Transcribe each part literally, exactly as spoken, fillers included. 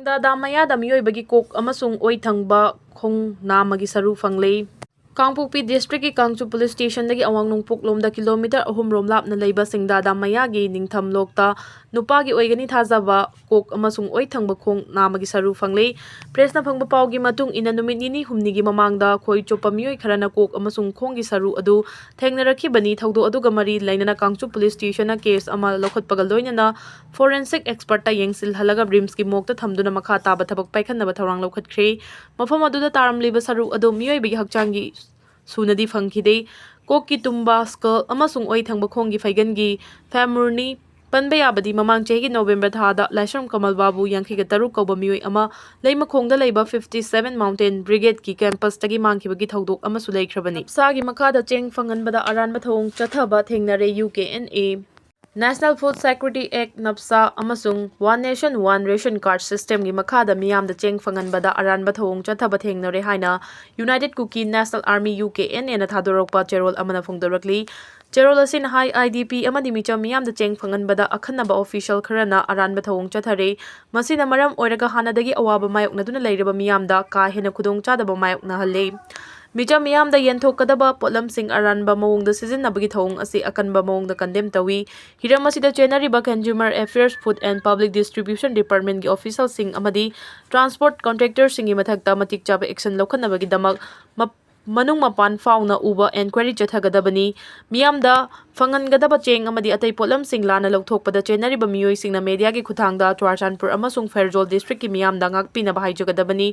ꯗꯥꯗꯥ ꯃꯌꯥꯗ ꯃꯤꯑꯣꯏꯕꯒꯤ ꯀꯣꯛ ꯑꯃꯁꯨꯡ ꯑꯣꯏ ꯊꯪꯕ ꯈꯣꯡ ꯅꯥꯝꯃꯒꯤ ꯁꯔꯨ ꯐꯪꯂꯦ꯫ ꯀꯥꯡꯄꯣꯛꯄꯤ ꯗꯤꯁꯇ꯭ꯔꯤꯛꯀꯤ ꯀꯥꯡꯆꯨ ꯄꯨꯂꯤꯁ ꯁ꯭ꯇꯦꯁꯟꯗꯒꯤ ꯑꯋꯥꯡ ꯅꯣꯡꯄꯣꯛꯂꯣꯝꯗ ꯀꯤꯂꯣꯃꯤꯇꯔ ꯑꯍꯨꯝ ꯔꯣꯝ ꯂꯥꯞꯅ ꯂꯩꯕ ꯁꯤꯡꯗꯥꯗꯥ ꯃꯌꯥꯒꯤ ꯅꯤꯡꯊꯝ ꯂꯣꯛꯇ ꯅꯨꯄꯥꯒꯤ ꯑꯣꯏꯒꯅꯤ ꯊꯥꯖꯕ ꯀꯣꯛ ꯑꯃꯁꯨꯡ ꯑꯣꯏ ꯊꯪꯕ ꯈꯣꯡ ꯅꯥꯝꯃꯒꯤ ꯁꯔꯨ ꯐꯪꯂꯦ꯫ ꯄ꯭ꯔꯦꯁꯅ ꯐꯪꯕ ꯄꯥꯎꯒꯤ ꯃꯇꯨꯡ ꯏꯟꯅ, ꯅꯨꯃꯤꯠ ꯅꯤꯅꯤ ꯍꯨꯝꯅꯤꯒꯤ ꯃꯃꯥꯡꯗ ꯈꯣꯏ ꯆꯣꯞꯄ ꯃꯤꯑꯣꯏ ꯈꯔꯅ ꯀꯣꯛ ꯑꯃꯁꯨꯡ ꯈꯣꯡꯒꯤ ꯁꯔꯨ ꯑꯗꯨ ꯊꯦꯡꯅꯔꯛꯈꯤꯕꯅꯤ꯫ ꯊꯧꯗꯣꯛ ꯑꯗꯨꯒ ꯃꯔꯤ ꯂꯩꯅꯅ ꯀꯥꯡꯆꯨ ꯄꯨꯂꯤꯁ ꯁ꯭ꯇꯦꯁꯟꯅ ꯀꯦꯁ ꯑꯃ ꯂꯧꯈꯠꯄꯒ ꯂꯣꯏꯅꯅ ꯐꯣꯔꯦꯟꯁꯤꯛ ꯑꯦꯛꯁꯄꯔꯠꯇ ꯌꯦꯡꯁꯤꯜꯍꯜꯂꯒ ꯔꯤꯝꯁꯀꯤ ꯃꯣꯔꯒꯇ ꯊꯝꯗꯨꯅ ꯃꯈꯥ ꯇꯥꯕ ꯊꯕꯛ ꯄꯥꯏꯈꯠꯅꯕ ꯊꯧꯔꯥꯡ ꯂꯧꯈꯠꯈ꯭ꯔꯦ꯫ ꯃꯐꯝ ꯑꯗꯨꯗ ꯇꯥꯔꯝꯂꯤꯕ ꯁꯔꯨ ꯑꯗꯨ ꯃꯤꯑꯣꯏꯕꯒꯤ ꯍꯛꯆꯥꯡꯒꯤ ꯁꯨꯅꯗꯤ ꯐꯪꯈꯤꯗꯦ꯫ ꯀꯣꯛꯀꯤ ꯇꯨꯝꯕ, ꯁ꯭ꯀꯜ ꯑꯃꯁꯨꯡ ꯑꯣꯏ ꯊꯪꯕ ꯈꯣꯡꯒꯤ ꯐꯩꯒꯟꯒꯤ ꯐꯦꯃꯨꯔꯅꯤ ꯄꯟꯕ ꯌꯥꯕꯗꯤ ꯃꯃꯥꯡ ꯆꯍꯤꯒꯤ ꯅꯣꯕꯦꯝꯕꯔ ꯊꯥꯗ ꯂꯥꯏꯁ꯭ꯔꯝ ꯀꯃꯜ ꯕꯥꯕꯨ ꯌꯥꯡꯈꯩꯒ ꯇꯔꯨꯛ ꯀꯧꯕ ꯃꯤꯑꯣꯏ ꯑꯃ ꯂꯩꯃꯈꯣꯡꯗ ꯂꯩꯕ fifty seven Mountain Brigade ꯀꯤ ꯀꯦꯝꯄꯁꯇꯒꯤ ꯃꯥꯡꯈꯤꯕꯒꯤ ꯊꯧꯗꯣꯛ ꯑꯃꯁꯨ ꯂꯩꯈ꯭ꯔꯕꯅꯤ꯫ ꯅꯞꯁꯥꯒꯤ ꯃꯈꯥꯗ ꯆꯦꯡ ꯐꯪꯍꯟꯕꯗ ꯑꯔꯥꯟꯕ ꯊꯧꯑꯣꯡ ꯆꯠꯊꯕ ꯊꯦꯡꯅꯔꯦ꯫ U K N A, National Food Security Act, ꯅꯞꯁꯥ ꯑꯃꯁꯨꯡ One Nation One Ration Card System ꯒꯤ ꯃꯈꯥꯗ ꯃꯤꯌꯥꯝꯗ ꯆꯦꯡ ꯐꯪꯍꯟꯕꯗ ꯑꯔꯥꯟꯕ ꯊꯧꯑꯣꯡ ꯆꯠꯊꯕ ꯊꯦꯡꯅꯔꯦ ꯍꯥꯏꯅ United Kuki National Army, U K N ꯑꯦꯅ ꯊꯥꯗꯣꯔꯛꯄ ꯆꯦꯔꯣꯜ ꯑꯃꯅ ꯐꯣꯡꯗꯣꯔꯛꯂꯤ꯫ ꯆꯦꯔꯣꯜ ꯑꯁꯤꯅ ꯍꯥꯏ, ꯑꯥꯏ ꯗꯤ ꯄꯤ ꯑꯃꯗꯤ ꯃꯤꯆꯝ ꯃꯤꯌꯥꯝꯗ ꯆꯦꯡ ꯐꯪꯍꯟꯕꯗ ꯑꯈꯟꯅꯕ ꯑꯣꯐꯤꯁꯤꯌꯦꯜ ꯈꯔꯅ ꯑꯔꯥꯟꯕ ꯊꯧꯑꯣꯡ ꯆꯠꯊꯔꯦ꯫ ꯃꯁꯤꯅ ꯃꯔꯝ ꯑꯣꯏꯔꯒ ꯍꯥꯟꯅꯗꯒꯤ ꯑꯋꯥꯕ ꯃꯥꯌꯣꯛꯅꯗꯨꯅ ꯂꯩꯔꯕ ꯃꯤꯌꯥꯝꯗ ꯀꯥ ꯍꯦꯟꯅ ꯈꯨꯗꯣꯡꯆꯥꯗꯕ ꯃꯥꯌꯣꯛꯅꯍꯜꯂꯦ꯫ ꯃꯤꯆꯝ ꯃꯤꯌꯥꯝꯗ ꯌꯦꯟꯊꯣꯛꯀꯗꯕ ꯄꯣꯠꯂꯝꯁꯤꯡ ꯑꯔꯥꯟꯕ ꯃꯑꯣꯡꯗ ꯁꯤꯖꯤꯟꯅꯕꯒꯤ ꯊꯧꯑꯣꯡ ꯑꯁꯤ ꯑꯀꯟꯕ ꯃꯑꯣꯡꯗ ꯀꯟꯗꯦꯝ ꯇꯧꯏ꯫ ꯍꯤꯔꯝ ꯑꯁꯤꯗ ꯆꯦꯟꯅꯔꯤꯕ Consumer Affairs, Food and Public Distribution Department ꯀꯤ ꯑꯣꯐꯤꯁꯤꯌꯦꯜꯁꯤꯡ ꯑꯃꯗꯤ ꯇ꯭ꯔꯥꯟꯁꯄꯣꯔꯠ ꯀꯣꯟꯇ꯭ꯔꯦꯛꯇꯔꯁꯤꯡꯒꯤ ꯃꯊꯛꯇ ꯃꯇꯤꯛ ꯆꯥꯕ ꯑꯦꯛꯁꯟ ꯂꯧꯈꯠꯅꯕꯒꯤꯗꯃꯛ ꯃ-, ꯃꯅꯨꯡ ꯃꯄꯥꯟ ꯐꯥꯎꯅ ꯎꯕ ꯏꯟꯀ꯭ꯋꯥꯏꯔꯤ ꯆꯠꯊꯒꯗꯕꯅꯤ꯫ ꯃꯤꯌꯥꯝꯗ ꯐꯪꯍꯟꯒꯗꯕ ꯆꯦꯡ ꯑꯃꯗꯤ ꯑꯇꯩ ꯄꯣꯠꯂꯝꯁꯤꯡ ꯂꯥꯟꯅ ꯂꯧꯊꯣꯛꯄꯗ ꯆꯦꯟꯅꯔꯤꯕ ꯃꯤꯑꯣꯏꯁꯤꯡꯅ ꯃꯦꯗꯤꯌꯥꯒꯤ ꯈꯨꯠꯊꯥꯡꯗ ꯆꯨꯔꯥꯆꯥꯟꯄꯨꯔ ꯑꯃꯁꯨꯡ ꯐꯦꯔꯖꯣꯜ ꯗꯤꯁꯇ꯭ꯔꯤꯛꯀꯤ ꯃꯤꯌꯥꯝꯗ ꯉꯥꯛꯄꯤꯅꯕ ꯍꯥꯏꯖꯒꯗꯕꯅꯤ,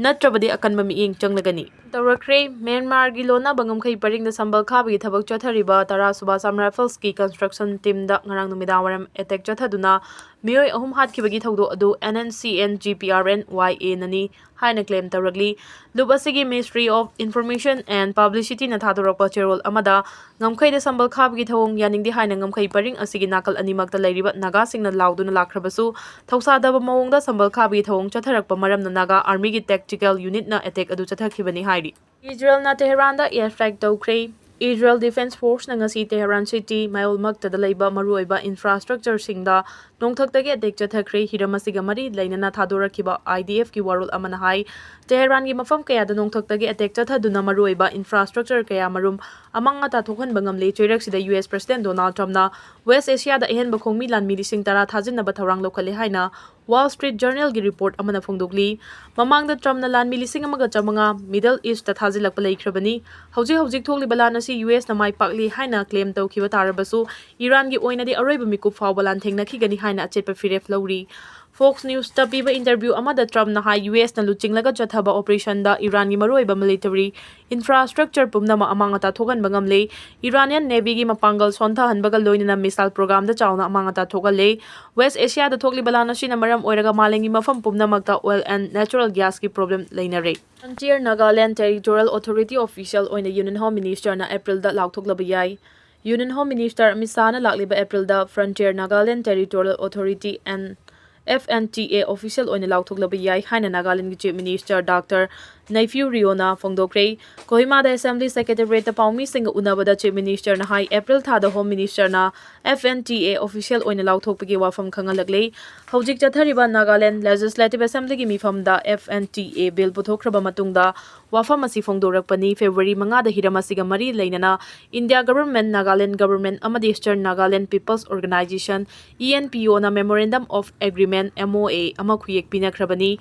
ꯅꯠꯇ꯭ꯔꯕꯗꯤ ꯑꯀꯟꯕ ꯃꯤꯠꯌꯦꯡ ꯆꯪꯂꯒꯅꯤ꯫ ꯇꯧꯔꯛꯈ꯭ꯔꯦ꯫ ꯃ꯭ꯌꯥꯟꯃꯥꯔꯒꯤ ꯂꯣꯟꯅꯕ ꯉꯝꯈꯩ ꯄꯔꯤꯡꯗ ꯁꯝꯕꯜ ꯈꯥꯕꯒꯤ ꯊꯕꯛ ꯆꯠꯊꯔꯤꯕ ꯇꯔꯥ ꯁꯨꯕ Assam Rifles ꯀꯤ construction team ꯗ ꯉꯔꯥꯡ ꯅꯨꯃꯤꯗꯥꯡ ꯋꯥꯏꯔꯝ ꯑꯦꯇꯦꯛ ꯆꯠꯊꯗꯨꯅ ꯃꯤꯑꯣꯏ ꯑꯍꯨꯝ ꯍꯥꯠꯈꯤꯕꯒꯤ ꯊꯧꯗꯣꯛ ꯑꯗꯨ N N C N G P R N Y A ꯅꯅꯤ ꯍꯥꯏꯅ ꯀ꯭ꯂꯦꯝ ꯇꯧꯔꯛꯂꯤ꯫ ꯂꯨꯞ ꯑꯁꯤꯒꯤ Ministry of Information and Publicity ꯅ ꯊꯥꯗꯣꯔꯛꯄ ꯆꯦꯔꯣꯜ ꯑꯃꯗ, ꯉꯝꯈꯩꯗ ꯁꯝꯕꯜ ꯈꯥꯕꯒꯤ ꯊꯧꯑꯣꯡ ꯌꯥꯅꯤꯡꯗꯦ ꯍꯥꯏꯅ ꯉꯝꯈꯩ ꯄꯔꯤꯡ ꯑꯁꯤꯒꯤ ꯅꯥꯀꯜ ꯑꯅꯤꯃꯛꯇ ꯂꯩꯔꯤꯕ ꯅꯥꯒꯥꯁꯤꯡꯅ ꯂꯥꯎꯗꯨꯅ ꯂꯥꯛꯈ꯭ꯔꯕꯁꯨ, ꯊꯧꯁꯥꯗꯕ ꯃꯑꯣꯡꯗ ꯁꯝꯕꯜ ꯈꯥꯕꯒꯤ ꯊꯧꯑꯣꯡ ꯆꯠꯊꯔꯛꯄ ꯃꯔꯝꯅ ꯅꯥꯒꯥ ꯑꯥꯔꯃꯤꯒꯤ ꯇꯦꯛꯇꯤꯀꯦꯜ ꯌꯨꯅꯤꯠꯅ ꯑꯦꯇꯦꯛ ꯑꯗꯨ ꯆꯠꯊꯈꯤꯕꯅꯤ ꯍꯥꯏꯔꯤ꯫ ꯏꯖꯔꯦꯜꯅ ꯇꯦꯍꯔꯥꯟꯗ ꯑꯦꯌꯔ ꯁ꯭ꯇ꯭ꯔꯥꯏꯛ ꯇꯧꯈ꯭ꯔꯦ꯫ Israel Defense Force ꯅ ꯉꯁꯤ ꯇꯦꯍꯔꯥꯟ city ꯃꯌꯣꯜꯃꯛꯇꯗ ꯂꯩꯕ ꯃꯔꯨꯑꯣꯏꯕ infrastructure ꯁꯤꯡꯗ ꯅꯣꯡꯊꯛꯇꯒꯤ attack ꯆꯠꯊꯈ꯭ꯔꯦ꯫ ꯍꯤꯔꯝ ꯑꯁꯤꯒ ꯃꯔꯤ ꯂꯩꯅꯅ ꯊꯥꯗꯣꯔꯛꯈꯤꯕ I D F ꯀꯤ ꯋꯥꯔꯣꯜ ꯑꯃꯅ ꯍꯥꯏ, ꯇꯦꯍꯔꯥꯟꯒꯤ ꯃꯐꯝ ꯀꯌꯥꯗ ꯅꯣꯡꯊꯛꯇꯒꯤ attack ꯆꯠꯊꯗꯨꯅ ꯃꯔꯨꯑꯣꯏꯕ infrastructure ꯀꯌꯥ ꯃꯔꯨꯝ ꯑꯃꯥꯡ ꯑꯇꯥ ꯊꯣꯛꯍꯟꯕ ꯉꯝꯂꯦ꯫ ꯆꯩꯔꯛꯁꯤꯗ U S President Donald Trump ꯅ West Asia ꯗ ꯑꯍꯦꯟꯕ ꯈꯣꯡꯃꯤ ꯂꯥꯟꯃꯤ ꯂꯤꯁꯤꯡ ꯇꯔꯥ ꯊꯥꯖꯤꯟꯅꯕ ꯊꯧꯔꯥꯡ ꯂꯧꯈꯠꯂꯦ ꯍꯥꯏꯅ Wall Street Journal ꯒꯤ report ꯑꯃꯅ ꯐꯣꯡꯗꯣꯛꯂꯤ꯫ ꯃꯃꯥꯡꯗ Trump ꯅ ꯂꯥꯟꯃꯤ ꯂꯤꯁꯤꯡ ꯑꯃꯒ ꯆꯥꯃꯉꯥ Middle East ꯇ ꯊꯥꯖꯤꯜꯂꯛꯄ ꯂꯩꯈ꯭ꯔꯕꯅꯤ꯫ ꯍꯧꯖꯤꯛ ꯍꯧꯖꯤꯛ ꯊꯣꯛꯂꯤꯕ ꯂꯥꯟ ꯑꯁꯤ U S ꯅ ꯃꯥꯏ ꯄꯥꯛꯂꯤ ꯍꯥꯏꯅ claim ꯇꯧꯈꯤꯕ ꯇꯥꯔꯕꯁꯨ, ꯏꯔꯥꯟꯒꯤ ꯑꯣꯏꯅꯗꯤ ꯑꯔꯣꯏꯕ ꯃꯤꯀꯨꯞ ꯐꯥꯎꯕ ꯂꯥꯟꯊꯦꯡꯅꯈꯤꯒꯅꯤ ꯍꯥꯏꯅ ꯑꯆꯦꯠꯄ ꯐꯤꯔꯦꯞ ꯂꯧꯔꯤ꯫ Fox News ꯇ ꯄꯤꯕ interview ꯑꯃꯗ Trump ꯅ ꯍꯥꯏ, U S ꯅ ꯂꯨꯆꯤꯡꯂꯒ ꯆꯠꯊꯕ operation ꯗ ꯏꯔꯥꯟꯒꯤ ꯃꯔꯨꯑꯣꯏꯕ military infrastructure ꯄꯨꯝꯅꯃꯛ ꯑꯃꯥꯡ ꯑꯇꯥ ꯊꯣꯛꯍꯟꯕ ꯉꯝꯂꯦ꯫ Iranian Navy ꯒꯤ ꯃꯄꯥꯡꯒꯜ ꯁꯣꯟꯊꯍꯟꯕꯒ ꯂꯣꯏꯅꯅ missile program ꯗ ꯆꯥꯎꯅ ꯑꯃꯥꯡ ꯑꯇꯥ ꯊꯣꯛꯍꯜꯂꯦ꯫ West Asia ꯗ ꯊꯣꯛꯂꯤꯕ ꯂꯥꯟ ꯑꯁꯤꯅ ꯃꯔꯝ ꯑꯣꯏꯔꯒ ꯃꯥꯂꯦꯝꯒꯤ ꯃꯐꯝ ꯄꯨꯝꯅꯃꯛꯇ oil and natural gas ꯀꯤ problem ꯂꯩꯅꯔꯦ꯫ Frontier Nagaland Territorial Authority official ꯑꯣꯏꯅ Union Home Minister ꯅ April ꯗ ꯂꯥꯎꯊꯣꯛꯂꯕ ꯌꯥꯏ꯫ Union Home Minister ꯑꯃꯤꯠ ꯁꯥꯍꯅ ꯂꯥꯛꯂꯤꯕ April the Frontier Nagaland Territorial Authority and F N T A official ꯑꯣꯏꯅ ꯂꯥꯎꯊꯣꯛꯂꯕ ꯌꯥꯏ ꯍꯥꯏꯅ ꯅꯥꯒꯥꯂꯦꯟꯗꯒꯤ Chief Minister Doctor Neiphiu ꯔꯤꯑꯣꯅ ꯐꯣꯡꯗꯣꯛꯈ꯭ꯔꯦ꯫ ꯀꯣꯍꯤꯃꯥꯗ Assembly Secretariat ꯇ ꯄꯥꯎꯃꯤꯁꯤꯡꯒ ꯎꯅꯕꯗ Chief Minister ꯅ ꯍꯥꯏ, April ꯊꯥꯗ Home Minister ꯅ F N T A official ꯑꯣꯏꯅ ꯂꯥꯎꯊꯣꯛꯄꯒꯤ ꯋꯥꯐꯝ ꯈꯪꯍꯜꯂꯛꯂꯦ꯫ ꯍꯧꯖꯤꯛ ꯆꯠꯊꯔꯤꯕ Nagaland Legislative Assembly ꯒꯤ ꯃꯤꯐꯝꯗ F N T A bill ꯄꯨꯊꯣꯛꯈ꯭ꯔꯕ ꯃꯇꯨꯡꯗ ꯋꯥꯐꯝ ꯑꯁꯤ ꯐꯣꯡꯗꯣꯔꯛꯄꯅꯤ꯫ February ꯃꯉꯥꯗ ꯍꯤꯔꯝ ꯑꯁꯤꯒ ꯃꯔꯤ ꯂꯩꯅꯅ India Government, Nagaland Government ꯑꯃꯗꯤ Eastern Nagaland People's Organization, E N P O ꯅ Memorandum of Agreement, M O A, ꯑꯃ ꯈꯨꯌꯦꯛ ꯄꯤꯅꯈ꯭ꯔꯕꯅꯤ꯫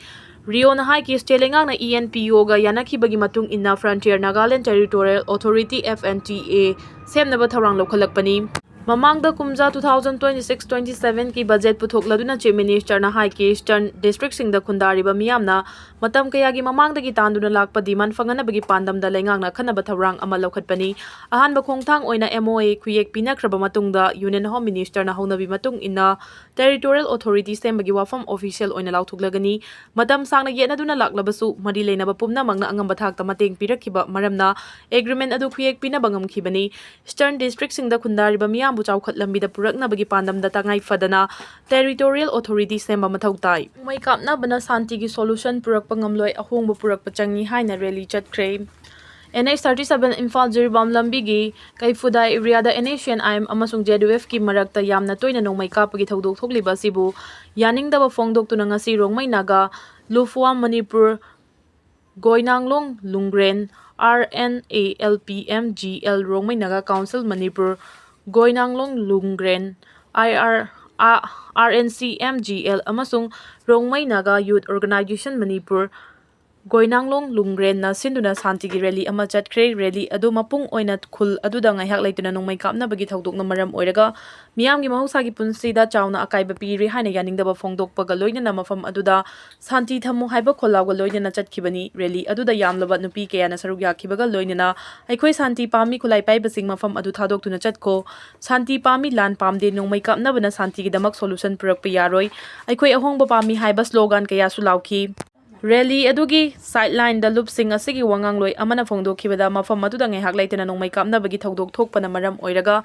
ꯔꯤꯑꯣꯅ ꯍꯥꯏꯈꯤ, state ꯂꯩꯉꯥꯛꯅ E N P O ꯒ ꯌꯥꯅꯈꯤꯕꯒꯤ ꯃꯇꯨꯡ ꯏꯟꯅ Frontier Nagaland Territorial Authority, F N T A, ꯁꯦꯝꯅꯕ ꯊꯧꯔꯥꯡ ꯂꯧꯈꯠꯂꯛꯄꯅꯤ꯫ ꯃꯃꯥꯡꯗ ꯀꯨꯝꯖꯥ two thousand twenty-six twenty-seven ꯀꯤ budget ꯄꯨꯊꯣꯛꯂꯗꯨꯅ Chief Minister ꯅ ꯍꯥꯏꯈꯤ, Eastern district ꯁꯤꯡꯗ ꯈꯨꯟꯗꯥꯔꯤꯕ ꯃꯤꯌꯥꯝꯅ ꯃꯇꯝ ꯀꯌꯥꯒꯤ ꯃꯃꯥꯡꯗꯒꯤ ꯇꯥꯟꯗꯨꯅ ꯂꯥꯛꯄ demand ꯐꯪꯍꯟꯅꯕꯒꯤ ꯄꯥꯟꯗꯝꯗ ꯂꯩꯉꯥꯛꯅ ꯑꯈꯟꯅꯕ ꯊꯧꯔꯥꯡ ꯑꯃ ꯂꯧꯈꯠꯄꯅꯤ꯫ ꯑꯍꯥꯟꯕ ꯈꯣꯡꯊꯥꯡ ꯑꯣꯏꯅ M O A ꯈꯨꯌꯦꯛ ꯄꯤꯅꯈ꯭ꯔꯕ ꯃꯇꯨꯡꯗ Union Home Minister ꯅ ꯍꯧꯅꯕꯤ ꯃꯇꯨꯡ ꯏꯟꯅ Territorial Authority ꯁꯦꯝꯕꯒꯤ ꯋꯥꯐꯝ official ꯑꯣꯏꯅ ꯂꯥꯎꯊꯣꯛꯂꯒꯅꯤ꯫ ꯃꯇꯝ ꯁꯥꯡꯅ ꯌꯦꯠꯅꯗꯨꯅ ꯂꯥꯛꯂꯕꯁꯨ, ꯃꯔꯤ ꯂꯩꯅꯕ ꯄꯨꯝꯅꯃꯛꯅ ꯑꯉꯝꯕ ꯊꯥꯛꯇ ꯃꯇꯦꯡ ꯄꯤꯔꯛꯈꯤꯕ ꯃꯔꯝꯅ agreement ꯑꯗꯨ ꯈꯨꯌꯦꯛ ꯄꯤꯅꯕ ꯉꯝꯈꯤꯕꯅꯤ꯫ Eastern district ꯁꯤꯡꯗ ꯈꯨꯟꯗꯥꯔꯤꯕ ꯃꯤꯌꯥꯝꯕꯨ ꯆꯥꯎꯈꯠ ꯂꯝꯕꯤꯗ ꯄꯨꯔꯛꯅꯕꯒꯤ ꯄꯥꯟꯗꯝꯗ ꯇꯉꯥꯏ ꯐꯗꯅ Territorial Authority ꯁꯦꯝꯕ ꯃꯊꯧ ꯇꯥꯏ꯫ ꯅꯣꯡꯃꯩ ꯀꯥꯞꯅꯕꯅ ꯁꯥꯟꯇꯤꯒꯤ solution ꯄꯨꯔꯛꯄ ꯉꯝꯂꯣꯏ, ꯑꯍꯣꯡꯕ ꯄꯨꯔꯛꯄ ꯆꯪꯏ ꯍꯥꯏꯅ rally ꯆꯠꯈ꯭ꯔꯦ꯫ NH thirty seven Imphal Jiribam ꯂꯝꯕꯤꯒꯤ ꯀꯩꯐꯨꯗꯥꯏ ꯑꯦꯔꯤꯌꯥꯗ NSCN-IM ꯑꯃꯁꯨꯡ ZUF-ꯀꯤ ꯃꯔꯛꯇ ꯌꯥꯝꯅ ꯇꯣꯏꯅ ꯅꯣꯡꯃꯩ ꯀꯥꯞꯄꯒꯤ ꯊꯧꯗꯣꯛ ꯊꯣꯛꯂꯤꯕ ꯑꯁꯤꯕꯨ ꯌꯥꯅꯤꯡꯗꯕ ꯐꯣꯡꯗꯣꯛꯇꯨꯅ ꯉꯁꯤ Rongmei Naga Luphuwa Manipur Goinanglong Lungren, RNALPMGL, Rongmei Naga council Manipur Goinanglong Lungren, IR, RNCMGL ꯑꯃꯁꯨꯡ ꯔꯣꯡꯃꯩ ꯅꯥꯒꯥ ꯌꯨꯠ ꯑꯣꯔꯒꯅꯥꯏꯖꯦꯁꯟ ꯃꯅꯤꯄꯨꯔ ꯒꯣꯏꯅꯥꯡꯂꯣꯡ ꯂꯨꯡꯒ꯭ꯔꯦꯟꯅ ꯁꯤꯟꯗꯨꯅ ꯁꯥꯟꯇꯤꯒꯤ ꯔꯦꯂꯤ ꯑꯃ ꯆꯠꯈ꯭ꯔꯦ꯫ ꯔꯦꯂꯤ ꯑꯗꯨ ꯃꯄꯨꯡ ꯑꯣꯏꯅ ꯈꯨꯜ ꯑꯗꯨꯗ ꯉꯥꯏꯍꯥꯛ ꯂꯩꯇꯅ ꯅꯣꯡꯃꯩ ꯀꯥꯞꯅꯕꯒꯤ ꯊꯧꯗꯣꯛꯅ ꯃꯔꯝ ꯑꯣꯏꯔꯒ ꯃꯤꯌꯥꯝꯒꯤ ꯃꯍꯧꯁꯥꯒꯤ ꯄꯨꯟꯁꯤꯗ ꯆꯥꯎꯅ ꯑꯀꯥꯏꯕ ꯄꯤꯔꯦ ꯍꯥꯏꯅ ꯌꯥꯅꯤꯡꯗꯕ ꯐꯣꯡꯗꯣꯛꯄꯒ ꯂꯣꯏꯅꯅ ꯃꯐꯝ ꯑꯗꯨꯗ ꯁꯥꯟꯇꯤ ꯊꯝꯃꯨ ꯍꯥꯏꯕ ꯈꯣꯜꯂꯥꯎꯒ ꯂꯣꯏꯅꯅ ꯆꯠꯈꯤꯕꯅꯤ꯫ ꯔꯦꯂꯤ ꯑꯗꯨꯗ ꯌꯥꯝꯂꯕ ꯅꯨꯄꯤ ꯀꯌꯥꯅ ꯁꯔꯨꯛ ꯌꯥꯈꯤꯕꯒ ꯂꯣꯏꯅꯅ ꯑꯩꯈꯣꯏ ꯁꯥꯟꯇꯤ ꯄꯥꯝꯃꯤ, ꯈꯨꯠꯂꯥꯏ ꯄꯥꯏꯕꯁꯤꯡ ꯃꯐꯝ ꯑꯗꯨ ꯊꯥꯗꯣꯛꯇꯨꯅ ꯆꯠꯈꯣ, ꯁꯥꯟꯇꯤ ꯄꯥꯝꯃꯤ, ꯂꯥꯟ ꯄꯥꯝꯗꯦ, ꯅꯣꯡꯃꯩ ꯀꯥꯞꯅꯕꯅ ꯁꯥꯟꯇꯤꯒꯤꯗꯃꯛ ꯁꯣꯂꯨꯁꯟ ꯄꯨꯔꯛꯄ ꯌꯥꯔꯣꯏ, ꯑꯩꯈꯣꯏ ꯑꯍꯣꯡꯕ ꯄꯥꯝꯃꯤ ꯍꯥꯏꯕ ꯁ꯭ꯂꯣꯒꯥꯟ ꯀꯌꯥꯁꯨ ꯂꯥꯎꯈꯤ꯫ ꯔꯦꯂꯤ ꯑꯗꯨꯒꯤ ꯁꯥꯏꯗꯂꯥꯏꯟꯗ ꯂꯨꯞꯁꯤꯡ ꯑꯁꯤꯒꯤ ꯋꯥꯉꯥꯡꯂꯣꯏ ꯑꯃꯅ ꯐꯣꯡꯗꯣꯛꯈꯤꯕꯗ, ꯃꯐꯝ ꯑꯗꯨꯗ ꯉꯥꯏꯍꯥꯛ ꯂꯩꯇꯅ ꯅꯣꯡꯃꯩ ꯀꯥꯞꯅꯕꯒꯤ ꯊꯧꯗꯣꯛ ꯊꯣꯛꯄꯅ ꯃꯔꯝ ꯑꯣꯏꯔꯒ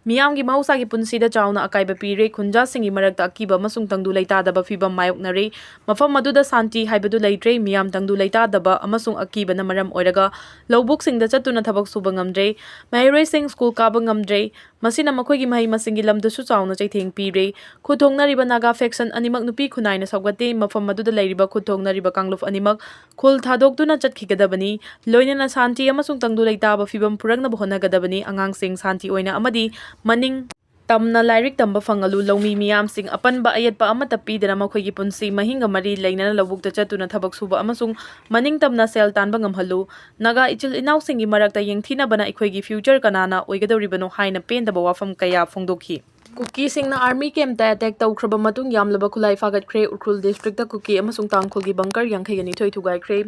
ꯃꯤꯌꯥꯝꯒꯤ ꯃꯍꯧꯁꯥꯒꯤ ꯄꯨꯟꯁꯤꯗ ꯆꯥꯎꯅ ꯑꯀꯥꯏꯕ ꯄꯤꯔꯦ, ꯈꯨꯟꯖꯥꯁꯤꯡꯒꯤ ꯃꯔꯛꯇ ꯑꯀꯤꯕ ꯑꯃꯁꯨꯡ ꯇꯪꯗꯨ ꯂꯩꯇꯥꯗꯕ ꯐꯤꯚꯝ ꯃꯥꯌꯣꯛꯅꯔꯦ꯫ ꯃꯐꯝ ꯑꯗꯨꯗ ꯁꯥꯟꯇꯤ ꯍꯥꯏꯕꯗꯨ ꯂꯩꯇ꯭ꯔꯦ, ꯃꯤꯌꯥꯝ ꯇꯪꯗꯨ ꯂꯩꯇꯥꯗꯕ ꯑꯃꯁꯨꯡ ꯑꯀꯤꯕꯅ ꯃꯔꯝ ꯑꯣꯏꯔꯒ ꯂꯧꯕꯨꯛꯁꯤꯡꯗ ꯆꯠꯇꯨꯅ ꯊꯕꯛ ꯁꯨꯕ ꯉꯝꯗ꯭ꯔꯦ, ꯃꯍꯩꯔꯣꯏꯁꯤꯡ ꯁ꯭ꯀꯨꯜ ꯀꯥꯕ ꯉꯝꯗ꯭ꯔꯦ, ꯃꯁꯤꯅ ꯃꯈꯣꯏꯒꯤ ꯃꯍꯩ ꯃꯁꯤꯡꯒꯤ ꯂꯝꯗꯁꯨ ꯆꯥꯎꯅ ꯆꯩꯊꯦꯡ ꯄꯤꯔꯦ꯫ ꯈꯨꯠ ꯊꯣꯛꯅꯔꯤꯕ ꯅꯥꯒꯥ ꯐꯦꯛꯁꯟ ꯑꯅꯤꯃꯛ ꯅꯨꯄꯤ ꯈꯨꯟꯅꯥꯏꯅ ꯁꯧꯒꯠꯇꯦ꯫ ꯃꯐꯝ ꯑꯗꯨꯗ ꯂꯩꯔꯤꯕ ꯈꯨꯠ ꯊꯣꯛꯅꯔꯤꯕ ꯀꯥꯡꯂꯨꯞ ꯑꯅꯤꯃꯛ ꯈꯨꯜ ꯊꯥꯗꯣꯛꯇꯨꯅ ꯆꯠꯈꯤꯒꯗꯕꯅꯤ꯫ ꯂꯣꯏꯅꯅ ꯁꯥꯟꯇꯤ ꯑꯃꯁꯨꯡ ꯇꯪꯗꯨ ꯂꯩꯇꯥꯕ ꯐꯤꯚꯝ ꯄꯨꯔꯛꯅꯕ ꯍꯣꯠꯅꯒꯗꯕꯅꯤ꯫ ꯑꯉꯥꯡꯁꯤꯡ ꯁꯥꯟꯇꯤ ꯑꯣꯏꯅ ꯑꯃꯗꯤ ꯃꯅꯤꯡ ꯇꯝꯅ ꯂꯥꯏꯔꯤꯛ ꯇꯝꯕ ꯐꯪꯍꯜꯂꯨ꯫ ꯂꯧꯃꯤ ꯃꯤꯌꯥꯝꯁꯤꯡ ꯑꯄꯟꯕ ꯑꯌꯦꯠꯄ ꯑꯃꯠꯇ ꯄꯤꯗꯅ ꯃꯈꯣꯏꯒꯤ ꯄꯨꯟꯁꯤ ꯃꯍꯤꯡꯒ ꯃꯔꯤ ꯂꯩꯅꯅ ꯂꯧꯕꯨꯛꯇ ꯆꯠꯇꯨꯅ ꯊꯕꯛ ꯁꯨꯕ ꯑꯃꯁꯨꯡ ꯃꯅꯤꯡ ꯇꯝꯅ ꯁꯦꯜ ꯇꯥꯟꯕ ꯉꯝꯍꯜꯂꯨ꯫ ꯅꯥꯒꯥ ꯏꯆꯤꯜ ꯏꯅꯥꯎꯁꯤꯡꯒꯤ ꯃꯔꯛꯇ ꯌꯦꯡꯊꯤꯅꯕꯅ ꯑꯩꯈꯣꯏꯒꯤ ꯐ꯭ꯌꯨꯆꯔ ꯀꯅꯥꯅ ꯑꯣꯏꯒꯗꯧꯔꯤꯕꯅꯣ ꯍꯥꯏꯅ ꯄꯦꯟꯗꯕ ꯋꯥꯐꯝ ꯀꯌꯥ ꯐꯣꯡꯗꯣꯛꯈꯤ꯫ ꯀꯨꯀꯤꯁꯤꯡꯅ ꯑꯥꯔꯃꯤ ꯀꯦꯝꯞꯇ ꯑꯦꯇꯦꯛ ꯇꯧꯈ꯭ꯔꯕ ꯃꯇꯨꯡ ꯌꯥꯝꯂꯕ ꯈꯨꯠꯂꯥꯏ ꯐꯥꯒꯠꯈ꯭ꯔꯦ꯫ ꯎꯈ꯭ꯔꯨꯜ ꯗꯤꯁꯇ꯭ꯔꯤꯛꯇ ꯀꯨꯀꯤ ꯑꯃꯁꯨꯡ ꯇꯥꯡꯈꯨꯜꯒꯤ ꯕꯪꯀꯔ ꯌꯥꯡꯈꯩꯒ ꯅꯤꯊꯣꯏ ꯊꯨꯒꯥꯏꯈ꯭ꯔꯦ꯫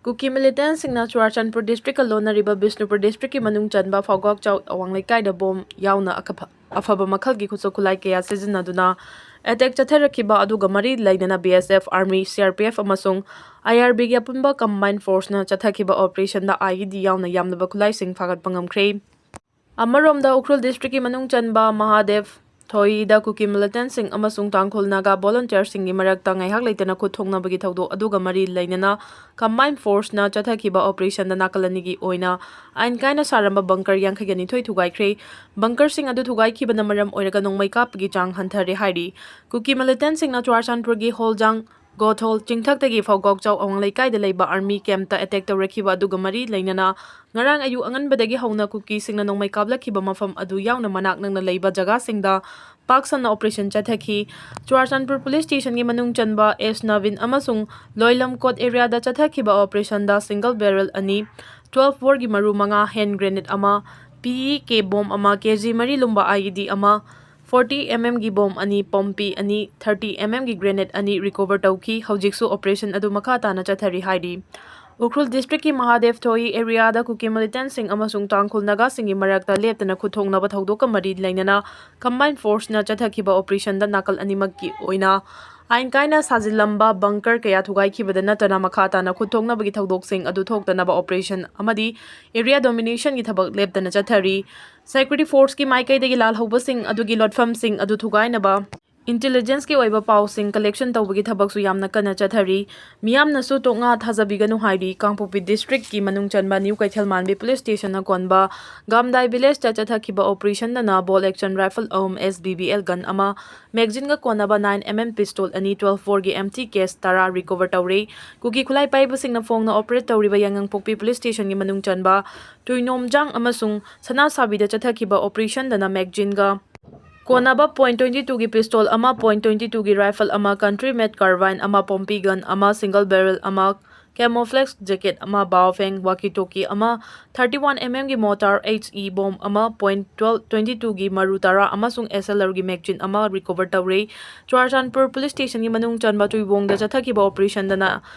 ꯀꯨꯀꯤ ꯃꯤꯂꯤꯇꯦꯟꯠꯁꯤꯡꯅ ꯆꯨꯔꯥꯆꯥꯟꯄꯨꯔ ꯗꯤꯁꯇ꯭ꯔꯤꯛꯀ ꯂꯣꯟꯅꯔꯤꯕ ꯕꯤꯁꯅꯨꯄꯨꯔ ꯗꯤꯁꯇ꯭ꯔꯤꯛꯀꯤ ꯃꯅꯨꯡ ꯆꯟꯕ ꯐꯥꯎꯒꯥꯛ ꯆꯥꯎꯠ ꯑꯋꯥꯡ ꯂꯩꯀꯥꯏꯗ ꯕꯣꯝ ꯌꯥꯎꯅ ꯑꯈꯐ-, ꯑꯐꯕ ꯃꯈꯜꯒꯤ ꯈꯨꯠꯁꯨ ꯈꯨꯠꯂꯥꯏ ꯀꯌꯥ ꯁꯤꯖꯤꯟꯅꯗꯨꯅ ꯑꯦꯇꯦꯛ ꯆꯠꯊꯔꯛꯈꯤꯕ ꯑꯗꯨꯒ ꯃꯔꯤ ꯂꯩꯅꯅ BSF, ꯑꯥꯔꯃꯤ, CRPF ꯑꯃꯁꯨꯡ IRBꯒꯤ ꯑꯄꯨꯟꯕ ꯀꯝꯕꯥꯏꯟ ꯐꯣꯔꯁꯅ ꯆꯠꯊꯈꯤꯕ ꯑꯣꯄꯔꯦꯁꯟꯗ IED ꯌꯥꯎꯅ ꯌꯥꯝꯂꯕ ꯈꯨꯠꯂꯥꯏꯁꯤꯡ ꯐꯥꯒꯠꯄ ꯉꯝꯈ꯭ꯔꯦ꯫ ꯑꯃꯔꯣꯝꯗ ꯎꯈ꯭ꯔꯨꯜ ꯗꯤꯁꯇ꯭ꯔꯤꯛꯀꯤ ꯃꯅꯨꯡ ꯆꯟꯕ ꯃꯍꯥꯗꯦꯕ ꯊꯣꯏꯗ ꯀꯨꯀꯤ ꯃꯤꯂꯤꯇꯦꯟꯁꯤꯡ ꯑꯃꯁꯨꯡ ꯇꯥꯡꯈꯨꯜ ꯅꯥꯒꯥ ꯚꯣꯂꯨꯟꯇꯤꯌꯔꯁꯤꯡꯒꯤ ꯃꯔꯛꯇ ꯉꯥꯏꯍꯥꯛ ꯂꯩꯇꯅ ꯈꯨꯠ ꯊꯣꯛꯅꯕꯒꯤ ꯊꯧꯗꯣꯛ ꯑꯗꯨꯒ ꯃꯔꯤ ꯂꯩꯅꯅ ꯀꯝꯕꯥꯏꯟ ꯐꯣꯔꯁꯅ ꯆꯠꯊꯈꯤꯕ ꯑꯣꯄꯔꯦꯁꯟꯗ ꯅꯥꯀꯜ ꯑꯅꯤꯒꯤ ꯑꯣꯏꯅ ꯑꯥꯏꯟ ꯀꯥꯏꯅ ꯁꯥꯔꯝꯕ ꯕꯪꯀꯔ ꯌꯥꯡꯈꯩꯒ ꯅꯤꯊꯣꯏ ꯊꯨꯒꯥꯏꯈ꯭ꯔꯦ꯫ ꯕꯪꯀꯔꯁꯤꯡ ꯑꯗꯨ ꯊꯨꯒꯥꯏꯈꯤꯕꯅ ꯃꯔꯝ ꯑꯣꯏꯔꯒ ꯅꯣꯡꯃꯩ ꯀꯥꯞꯄꯒꯤ ꯆꯥꯡ ꯍꯟꯊꯔꯦ ꯍꯥꯏꯔꯤ꯫ ꯀꯨꯀꯤ ꯃꯤꯂꯤꯇꯦꯟꯁꯤꯡꯅ ꯆꯨꯔꯥꯆꯥꯟꯄꯨꯔꯒꯤ ꯍꯣꯜꯖꯥꯡ ꯒꯣꯊꯣꯜ ꯆꯤꯡꯊꯛꯇꯒꯤ ꯐꯧꯒꯥꯎꯆꯥꯎ ꯑꯋꯥꯡ ꯂꯩꯀꯥꯏꯗ ꯂꯩꯕ ꯑꯥꯔꯃꯤ ꯀꯦꯝꯞꯇ ꯑꯦꯇꯦꯛ ꯇꯧꯔꯛꯈꯤꯕ ꯑꯗꯨꯒ ꯃꯔꯤ ꯂꯩꯅꯅ ꯉꯔꯥꯡ ꯑꯌꯨꯛ ꯑꯉꯟꯕꯗꯒꯤ ꯍꯧꯅ ꯀꯨꯀꯤꯁꯤꯡꯅ ꯅꯣꯡꯃꯩ ꯀꯥꯞꯂꯛꯈꯤꯕ ꯃꯐꯝ ꯑꯗꯨ ꯌꯥꯎꯅ ꯃꯅꯥꯛ ꯅꯛꯅ ꯂꯩꯕ ꯖꯒꯥꯁꯤꯡꯗ ꯄꯥꯛ ꯁꯟꯅ ꯑꯣꯄꯔꯦꯁꯟ ꯆꯠꯊꯈꯤ꯫ ꯆꯨꯔꯥꯆꯥꯟꯄꯨꯔ ꯄꯨꯂꯤꯁ ꯁ꯭ꯇꯦꯁꯟꯒꯤ ꯃꯅꯨꯡ ꯆꯟꯕ ꯑꯦꯁ ꯅꯕꯤꯟ ꯑꯃꯁꯨꯡ ꯂꯣꯏꯂꯝꯀꯣꯠ ꯑꯦꯔꯤꯌꯥꯗ ꯆꯠꯊꯈꯤꯕ ꯑꯣꯄꯔꯦꯁꯟꯗ ꯁꯤꯡꯒꯜ ꯕꯦꯔꯦꯜ ꯑꯅꯤ, ꯇ꯭ꯋꯦꯜꯐ ꯕꯣꯔꯒꯤ ꯃꯔꯨ ꯃꯉꯥ, ꯍꯦꯟ ꯒ꯭ꯔꯦꯅꯦꯗ ꯑꯃ, ꯄꯤ ꯏ ꯀꯦ ꯕꯣꯝ ꯑꯃ, ꯀꯦ ꯖꯤ ꯃꯔꯤ ꯂꯨꯝꯕ ꯑꯥꯏ ꯏ ꯗꯤ ꯑꯃ, ꯐꯣꯔꯇꯤ ꯑꯦꯝ ꯑꯦꯝꯒꯤ ꯕꯣꯝ ꯑꯅꯤ, ꯄꯣꯝꯄꯤ ꯑꯅꯤ, ꯊꯥꯔꯇꯤ ꯑꯦꯝ ꯑꯦꯝꯒꯤ ꯒ꯭ꯔꯦꯅꯦꯗ ꯑꯅꯤ ꯔꯤꯀꯣꯚꯔ ꯇꯧꯈꯤ꯫ ꯍꯧꯖꯤꯛꯁꯨ ꯑꯣꯄꯔꯦꯁꯟ ꯑꯗꯨ ꯃꯈꯥ ꯇꯥꯅ ꯆꯠꯊꯔꯤ ꯍꯥꯏꯔꯤ꯫ ꯎꯈ꯭ꯔꯨꯜ ꯗꯤꯁꯇ꯭ꯔꯤꯛꯀꯤ ꯃꯍꯥꯗꯦꯕ ꯊꯣꯏ ꯑꯦꯔꯤꯌꯥꯗ ꯀꯨꯀꯤ ꯃꯤꯂꯤꯇꯦꯟꯁꯤꯡ ꯑꯃꯁꯨꯡ ꯇꯥꯡꯈꯨꯜ ꯅꯥꯒꯥꯁꯤꯡꯒꯤ ꯃꯔꯛꯇ ꯂꯦꯞꯇꯅ ꯈꯨꯠꯊꯣꯛꯅꯕ ꯊꯧꯗꯣꯛꯀ ꯃꯔꯤ ꯂꯩꯅꯅ ꯀꯝꯕꯥꯏꯟ ꯐꯣꯔꯁꯅ ꯆꯠꯊꯈꯤꯕ ꯑꯣꯄꯔꯦꯁꯟꯗ ꯅꯥꯀꯜ ꯑꯅꯤꯃꯛꯀꯤ ꯑꯣꯏꯅ ꯑꯥꯏꯟ ꯀꯥꯏꯅ ꯁꯥꯖꯤꯜꯂꯝꯕ ꯕꯪꯀꯔ ꯀꯌꯥ ꯊꯨꯒꯥꯏꯈꯤꯕꯗ ꯅꯠꯇꯅ ꯃꯈꯥ ꯇꯥꯅ ꯈꯨꯠꯊꯣꯛꯅꯕꯒꯤ ꯊꯧꯗꯣꯛꯁꯤꯡ ꯑꯗꯨ ꯊꯣꯛꯇꯅꯕ ꯑꯣꯄꯔꯦꯁꯟ ꯑꯃꯗꯤ ꯑꯦꯔꯤꯌꯥ ꯗꯣꯃꯤꯅꯦꯁꯟꯒꯤ ꯊꯕꯛ ꯂꯦꯞꯇꯅ ꯆꯠꯊꯔꯤ꯫ ꯁꯦꯀ꯭ꯌꯨꯔꯤꯇꯤ ꯐꯣꯔꯁꯀꯤ ꯃꯥꯏꯀꯩꯗꯒꯤ ꯂꯥꯜꯍꯧꯕꯁꯤꯡ ꯑꯗꯨꯒꯤ ꯂꯣꯠꯐꯝꯁꯤꯡ ꯑꯗꯨ ꯊꯨꯒꯥꯏꯅꯕ ꯏꯟꯇꯦꯂꯤꯖꯦꯟꯁꯀꯤ ꯑꯣꯏꯕ ꯄꯥꯎꯁꯤꯡ ꯀꯂꯦꯛꯁꯟ ꯇꯧꯕꯒꯤ ꯊꯕꯛꯁꯨ ꯌꯥꯝꯅ ꯀꯟꯅ ꯆꯠꯊꯔꯤ꯫ ꯃꯤꯌꯥꯝꯅꯁꯨ ꯇꯣꯛꯉꯥ ꯊꯥꯖꯕꯤꯒꯅꯨ ꯍꯥꯏꯔꯤ꯫ ꯀꯥꯡꯄꯣꯛꯄꯤ ꯗꯤꯁꯇ꯭ꯔꯤꯛꯀꯤ ꯃꯅꯨꯡ ꯆꯟꯕ ꯅ꯭ꯌꯨ ꯀꯩꯊꯦꯜ ꯃꯥꯟꯕꯤ ꯄꯨꯂꯤꯁ ꯁ꯭ꯇꯦꯁꯟꯅ ꯀꯣꯟꯕ ꯒꯥꯝꯗꯥꯏ ꯚꯤꯂꯦꯖꯇ ꯆꯠꯊꯈꯤꯕ ꯑꯣꯄꯔꯦꯁꯟꯗꯅ ꯕꯣꯜ ꯑꯦꯛꯁꯟ ꯔꯥꯏꯐꯜ ꯑꯍꯨꯝ, ꯑꯦꯁ ꯕꯤ ꯕꯤ ꯑꯦꯜ ꯒꯟ ꯑꯃ, ꯃꯦꯒꯖꯤꯟꯒ ꯀꯣꯟꯅꯕ ꯅꯥꯏꯟ ꯑꯦꯝ ꯑꯦꯝ ꯄꯤꯁꯇꯣꯜ ꯑꯅꯤ, ꯇ꯭ꯋꯦꯜꯐ ꯕꯣꯔꯒꯤ ꯑꯦꯝꯇꯤ ꯀꯦꯁ ꯇꯔꯥ ꯔꯤꯀꯣꯚꯔ ꯇꯧꯔꯦ꯫ ꯀꯨꯀꯤ ꯈꯨꯠꯂꯥꯏ ꯄꯥꯏꯕꯁꯤꯡꯅ ꯐꯣꯡꯅ ꯑꯣꯄꯔꯦꯠ ꯇꯧꯔꯤꯕ ꯌꯥꯏꯉꯪꯄꯣꯛꯄꯤ ꯄꯨꯂꯤꯁ ꯁ꯭ꯇꯦꯁꯟꯒꯤ ꯃꯅꯨꯡ ꯆꯟꯕ ꯇꯨꯏꯅꯣꯝꯖꯥꯡ ꯑꯃꯁꯨꯡ ꯁꯅꯥꯁꯥꯕꯤꯗ ꯆꯠꯊꯈꯤꯕ ꯑꯣꯄꯔꯦꯁꯟꯗꯅ ꯃꯦꯒꯖꯤꯟꯒ ꯀꯣꯟꯅꯕ ꯄꯣꯏꯟ ꯇ꯭ꯋꯦꯟꯇꯤ ꯇꯨꯒꯤ ꯄꯤꯁꯇꯣꯜ ꯑꯃ, ꯄꯣꯏꯟ ꯇ꯭ꯋꯦꯟꯇꯤ ꯇꯨꯒꯤ ꯔꯥꯏꯐꯜ ꯑꯃ, ꯀꯟꯇ꯭ꯔꯤ ꯃꯦꯗ ꯀꯥꯔꯕꯥꯏꯟ ꯑꯃ, ꯄꯣꯝꯄꯤ ꯒꯟ ꯑꯃ, ꯁꯤꯡꯒꯜ ꯕꯦꯔꯦꯜ ꯑꯃ, ꯀꯦꯃꯣꯐ꯭ꯂꯦꯛꯁ ꯖꯦꯀꯦꯠ ꯑꯃ, ꯕꯥꯑꯣꯐꯦꯡ ꯋꯥꯀꯤ ꯇꯣꯀꯤ ꯑꯃ, ꯊꯥꯔꯇꯤ ꯋꯥꯟ ꯑꯦꯝ ꯑꯦꯝꯒꯤ ꯃꯣꯔꯇꯥꯔ, ꯑꯩꯆ ꯏ ꯕꯣꯝ ꯑꯃ, ꯄꯣꯏꯟ ꯇ꯭ꯋꯦꯜꯐ, ꯇ꯭ꯋꯦꯟꯇꯤ ꯇꯨꯒꯤ ꯃꯔꯨ ꯇꯔꯥ ꯑꯃꯁꯨꯡ ꯑꯦꯁ ꯑꯦꯜ ꯑꯥꯔꯒꯤ ꯃꯦꯒꯖꯤꯟ ꯑꯃ ꯔꯤꯀꯣꯚꯔ ꯇꯧꯔꯦ꯫ ꯆꯨꯔꯥꯆꯥꯟꯄꯨꯔ ꯄꯨꯂꯤꯁ ꯁ꯭ꯇꯦꯁꯟꯒꯤ ꯃꯅꯨꯡ ꯆꯟꯕ ꯇꯨꯏꯕꯣꯡꯗ ꯆꯠꯊꯈꯤꯕ ꯑꯣꯄꯔꯦꯁꯟꯗꯅ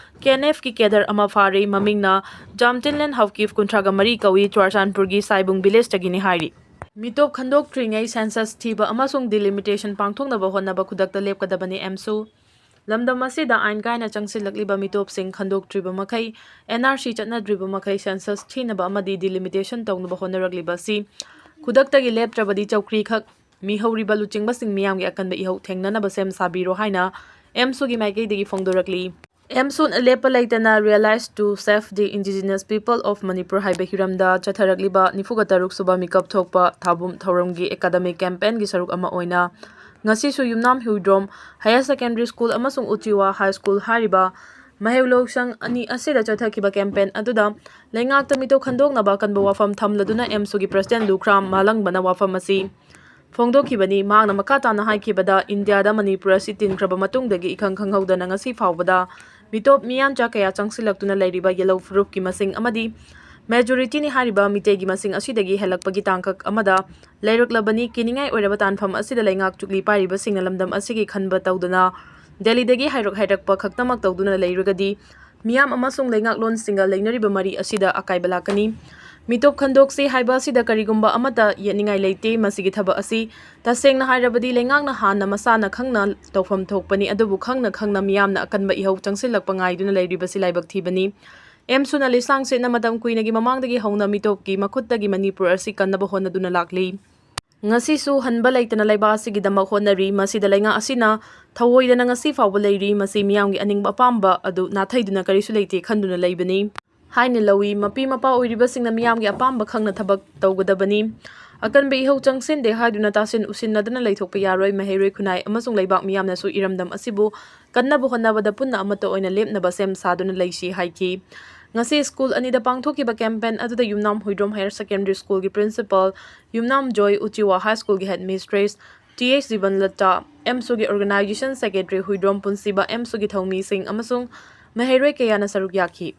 ꯀꯦ ꯑꯦꯟ ꯑꯦꯐꯀꯤ ꯀꯦꯗꯔ ꯑꯃ ꯐꯥꯔꯦ꯫ ꯃꯃꯤꯡꯅ ꯖꯥꯝꯇꯤꯟꯂꯦꯟ ꯍꯥꯎꯀꯤꯞ, ꯀꯨꯟꯊ꯭ꯔꯥꯒ ꯃꯔꯤ ꯀꯧꯏ, ꯆꯨꯔꯥꯆꯥꯟꯄꯨꯔꯒꯤ ꯁꯥꯏꯕꯨꯡ ꯚꯤꯂꯦꯖꯇꯒꯤꯅꯤ ꯍꯥꯏꯔꯤ꯫ ꯃꯤꯇꯣꯞ ꯈꯟꯗꯣꯛꯇ꯭ꯔꯤꯉꯩ ꯁꯦꯟꯁꯁ ꯊꯤꯕ ꯑꯃꯁꯨꯡ ꯗꯤꯂꯤꯃꯤꯇꯦꯁꯟ ꯄꯥꯡꯊꯣꯛꯅꯕ ꯍꯣꯠꯅꯕ ꯈꯨꯗꯛꯇ ꯂꯦꯞꯀꯗꯕꯅꯤ꯫ ꯑꯦꯝꯁꯨ ꯂꯝꯗꯝ ꯑꯁꯤꯗ ꯑꯥꯏꯟ ꯀꯥꯏꯅ ꯆꯪꯁꯤꯜꯂꯛꯂꯤꯕ ꯃꯤꯇꯣꯞꯁꯤꯡ ꯈꯟꯗꯣꯛꯇ꯭ꯔꯤꯕ ꯃꯈꯩ, ꯑꯦꯟ ꯑꯥꯔ ꯁꯤ ꯆꯠꯅꯗ꯭ꯔꯤꯕ ꯃꯈꯩ ꯁꯦꯟꯁꯁ ꯊꯤꯅꯕ ꯑꯃꯗꯤ ꯗꯤꯂꯤꯃꯤꯇꯦꯁꯟ ꯇꯧꯅꯕ ꯍꯣꯠꯅꯔꯛꯂꯤꯕ ꯑꯁꯤ ꯈꯨꯗꯛꯇꯒꯤ ꯂꯦꯞꯇ꯭ꯔꯕꯗꯤ ꯆꯧꯀ꯭ꯔꯤꯈꯛ ꯃꯤꯍꯧꯔꯤꯕ ꯂꯨꯆꯤꯡꯕꯁꯤꯡ ꯃꯤꯌꯥꯝꯒꯤ ꯑꯀꯟꯕ ꯏꯍꯧ ꯊꯦꯡꯅꯅꯕ ꯁꯦꯝ ꯁꯥꯕꯤꯔꯣ ꯍꯥꯏꯅ ꯑꯦꯝꯁꯨꯒꯤ ꯃꯥꯏꯀꯩꯗꯒꯤ ꯐꯣꯡꯗꯣꯔꯛꯂꯤ꯫ ꯑꯦꯝꯁꯨꯅ ꯂꯦꯞꯄ ꯂꯩꯇꯅ Realize to Save the Indigenous People of Manipur ꯍꯥꯏꯕ ꯍꯤꯔꯝꯗ ꯆꯠꯊꯔꯛꯂꯤꯕ ꯅꯤꯐꯨꯒ ꯇꯔꯨꯛ ꯁꯨꯕ ꯃꯤꯀꯞ ꯊꯣꯛꯄ ꯊꯥꯕꯨꯝ ꯊꯧꯔꯝꯒꯤ academic campaignꯒꯤ ꯁꯔꯨꯛ ꯑꯃ ꯑꯣꯏꯅ ꯉꯁꯤꯁꯨ ꯌꯨꯝꯅꯥꯝ ꯍ꯭ꯌꯨꯏꯗ꯭ꯔꯣꯝ Higher Secondary School ꯑꯃꯁꯨꯡ ꯎꯆꯤꯋꯥ High School ꯍꯥꯏꯔꯤꯕ ꯃꯍꯩ ꯂꯣꯏꯁꯪ ꯑꯅꯤ ꯑꯁꯤꯗ ꯆꯠꯊꯈꯤꯕ campaign ꯑꯗꯨꯗ ꯂꯩꯉꯥꯛꯇ ꯃꯤꯇꯣꯞ ꯈꯟꯗꯣꯛꯅꯕ ꯑꯀꯟꯕ ꯋꯥꯐꯝ ꯊꯝꯂꯗꯨꯅ ꯑꯦꯝꯁꯨꯒꯤ president ꯂꯨꯈ꯭ꯔꯥꯝ ꯃꯥꯂꯪꯕꯅ ꯋꯥꯐꯝ ꯑꯁꯤ ꯐꯣꯡꯗꯣꯛꯈꯤꯕꯅꯤ꯫ ꯃꯍꯥꯛꯅ ꯃꯈꯥ ꯇꯥꯅ ꯍꯥꯏꯈꯤꯕꯗ, ꯏꯟꯗꯤꯌꯥꯗ ꯃꯅꯤꯄꯨꯔ ꯑꯁꯤ ꯇꯤꯟꯈ꯭ꯔꯕ ꯃꯇꯨꯡꯗꯒꯤ ꯏꯈꯪ ꯈꯪꯍꯧꯗꯅ ꯉꯁꯤ ꯐꯥꯎꯕꯗ ꯃꯤꯇꯣꯞ ꯃꯤꯌꯥꯟꯆꯥ ꯀꯌꯥ ꯆꯪꯁꯤꯜꯂꯛꯇꯨꯅ ꯂꯩꯔꯤꯕ ꯌꯦꯜꯍꯧ ꯐꯨꯔꯨꯞꯀꯤ ꯃꯁꯤꯡ ꯑꯃꯗꯤ majorityꯅꯤ ꯍꯥꯏꯔꯤꯕ ꯃꯤꯇꯩꯒꯤ ꯃꯁꯤꯡ ꯑꯁꯤꯗꯒꯤ ꯍꯦꯜꯂꯛꯄꯒꯤ ꯇꯥꯡꯀꯛ ꯑꯃꯗ ꯂꯩꯔꯛꯂꯕꯅꯤ꯫ ꯀꯤꯅꯤꯡꯉꯥꯏ ꯑꯣꯏꯔꯕ ꯇꯥꯟꯐꯝ ꯑꯁꯤꯗ ꯂꯩꯉꯥꯛ ꯆꯨꯛꯂꯤ ꯄꯥꯏꯔꯤꯕꯁꯤꯡꯅ ꯂꯝꯗꯝ ꯑꯁꯤꯒꯤ ꯈꯟꯕ ꯇꯧꯗꯅ ꯗꯦꯜꯂꯤꯗꯒꯤ ꯍꯥꯏꯔꯛ ꯍꯥꯏꯔꯛꯄ ꯈꯛꯇꯃꯛ ꯇꯧꯗꯨꯅ ꯂꯩꯔꯒꯗꯤ ꯃꯤꯌꯥꯝ ꯑꯃꯁꯨꯡ ꯂꯩꯉꯥꯛꯂꯣꯟꯁꯤꯡꯒ ꯂꯩꯅꯔꯤꯕ ꯃꯔꯤ ꯑꯁꯤꯗ ꯑꯀꯥꯏꯕ ꯂꯥꯛꯀꯅꯤ꯫ ꯃꯤꯇꯣꯞ ꯈꯟꯗꯣꯛꯁꯤ ꯍꯥꯏꯕ ꯑꯁꯤꯗ ꯀꯔꯤꯒꯨꯝꯕ ꯑꯃꯠꯇ ꯌꯦꯠꯅꯤꯡꯉꯥꯏ ꯂꯩꯇꯦ꯫ ꯃꯁꯤꯒꯤ ꯊꯕꯛ ꯑꯁꯤ ꯇꯁꯦꯡꯅ ꯍꯥꯏꯔꯕꯗꯤ ꯂꯩꯉꯥꯛꯅ ꯍꯥꯟꯅ ꯃꯁꯥꯅ ꯈꯪꯅ ꯇꯧꯐꯝ ꯊꯣꯛꯄꯅꯤ, ꯑꯗꯨꯕꯨ ꯈꯪꯅ ꯈꯪꯅ ꯃꯤꯌꯥꯝꯅ ꯑꯀꯟꯕ ꯏꯍꯧ ꯆꯪꯁꯤꯜꯂꯛꯄ ꯉꯥꯏꯗꯨꯅ ꯂꯩꯔꯤꯕꯁꯤ ꯂꯥꯏꯕꯛ ꯊꯤꯕꯅꯤ꯫ ꯑꯦꯝꯁꯨꯅ ꯂꯤꯁꯥꯡ ꯁꯤꯠꯅ ꯃꯇꯝ ꯀꯨꯏꯅꯒꯤ ꯃꯃꯥꯡꯗꯒꯤ ꯍꯧꯅ ꯃꯤꯇꯣꯞꯀꯤ ꯃꯈꯨꯠꯇꯒꯤ ꯃꯅꯤꯄꯨꯔ ꯑꯁꯤ ꯀꯟꯅꯕ ꯍꯣꯠꯅꯗꯨꯅ ꯂꯥꯛꯂꯤ꯫ ꯉꯁꯤꯁꯨ ꯍꯟꯕ ꯂꯩꯇꯅ ꯂꯩꯕꯥꯛ ꯑꯁꯤꯒꯤꯗꯃꯛ ꯍꯣꯠꯅꯔꯤ꯫ ꯃꯁꯤꯗ ꯂꯩꯉꯥꯛ ꯑꯁꯤꯅ ꯊꯧꯑꯣꯏꯗꯅ ꯉꯁꯤ ꯐꯥꯎꯕ ꯂꯩꯔꯤ꯫ ꯃꯁꯤ ꯃꯤꯌꯥꯝꯒꯤ ꯑꯅꯤꯡꯕ ꯑꯄꯥꯝꯕ ꯑꯗꯨ ꯅꯥꯊꯩꯗꯨꯅ ꯀꯔꯤꯁꯨ ꯂꯩꯇꯦ ꯈꯟꯗꯨꯅ ꯂꯩꯕꯅꯤ ꯍꯥꯏꯅ ꯂꯧꯏ꯫ ꯃꯄꯤ ꯃꯄꯥ ꯑꯣꯏꯔꯤꯕꯁꯤꯡꯅ ꯃꯤꯌꯥꯝꯒꯤ ꯑꯄꯥꯝꯕ ꯈꯪꯅ ꯊꯕꯛ ꯇꯧꯒꯗꯕꯅꯤ꯫ ꯑꯀꯟꯕ ꯏꯍꯧ ꯆꯪꯁꯤꯟꯗꯦ ꯍꯥꯏꯗꯨꯅ ꯇꯥꯁꯤꯟ ꯎꯁꯤꯟꯅꯗꯅ ꯂꯩꯊꯣꯛꯄ ꯌꯥꯔꯣꯏ꯫ ꯃꯍꯩꯔꯣꯏ ꯈꯨꯟꯅꯥꯏ ꯑꯃꯁꯨꯡ ꯂꯩꯕꯥꯛ ꯃꯤꯌꯥꯝꯅꯁꯨ ꯏꯔꯝꯗꯝ ꯑꯁꯤꯕꯨ ꯀꯟꯅꯕ ꯍꯣꯠꯅꯕꯗ ꯄꯨꯟꯅ ꯑꯃꯠꯇ ꯑꯣꯏꯅ ꯂꯦꯞꯅꯕ ꯁꯦꯝ ꯁꯥꯗꯨꯅ ꯂꯩꯁꯤ ꯍꯥꯏꯈꯤ꯫ ꯉꯁꯤ ꯁ꯭ꯀꯨꯜ ꯑꯅꯤꯗ ꯄꯥꯡꯊꯣꯛꯈꯤꯕ campaign ꯑꯗꯨꯗ ꯌꯨꯝꯅꯥꯝ ꯍꯨꯏꯗ꯭ꯔꯣꯝ Higher Secondary Schoolꯒꯤ principal, Yumnam Joy, Uchiwa High Schoolꯒꯤ headmistress ꯇꯤ ꯑꯩꯆ ꯖꯤꯕꯟꯂꯇꯥ, ꯑꯦꯝꯁꯨꯒꯤ organization secretary ꯍꯨꯏꯗ꯭ꯔꯣꯝ ꯄꯨꯟꯁꯤꯕ, ꯑꯦꯝꯁꯨꯒꯤ ꯊꯧꯃꯤꯁꯤꯡ ꯑꯃꯁꯨꯡ ꯃꯍꯩꯔꯣꯏ ꯀꯌꯥꯅ ꯁꯔꯨꯛ ꯌꯥꯈꯤ꯫